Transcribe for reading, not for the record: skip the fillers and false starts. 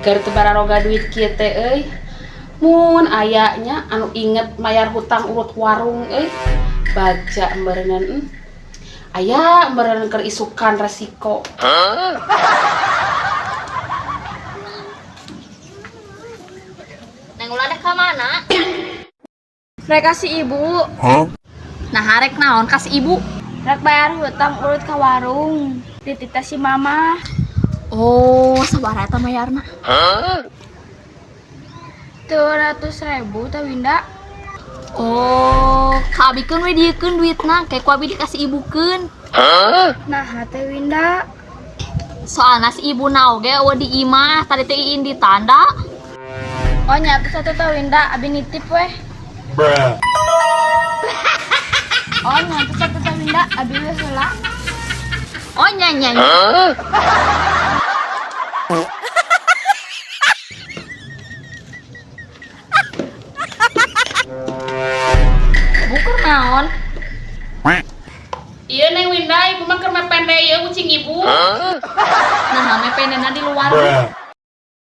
Keur teu bararoga duit kieu teh euy. Mun aya nya anu inget mayar hutang urut warung euy. Bagja meureunnan. Aya meureun keur isukan resiko. Neng Ulan dek ka mana? Rek ka si ibu. Nah, rek naon ka si ibu? Rek bayar hutang urut ka warung. Dititah si mama. Oh, sabaraha eta mayarna? 200.000 teh, Winda. Oh, ka abi keun we dieukeun duitna, kayak ku abi dikasih ibukeun. Nah, teh, Winda. Soalna si ibu na oge euweuh di imah, tadi teh iin ditanda. Oh, nya atuh satu teh, Winda, abi nitip weh. Bruh. Oh, nya atuh satu teh, Winda, abi we heula. Oh, nya nya nya. Bukur naon? Iya, Neng Winda, ibu mah keur mepende ieu ucing ibu. Nah, mependena di luar. Bruh.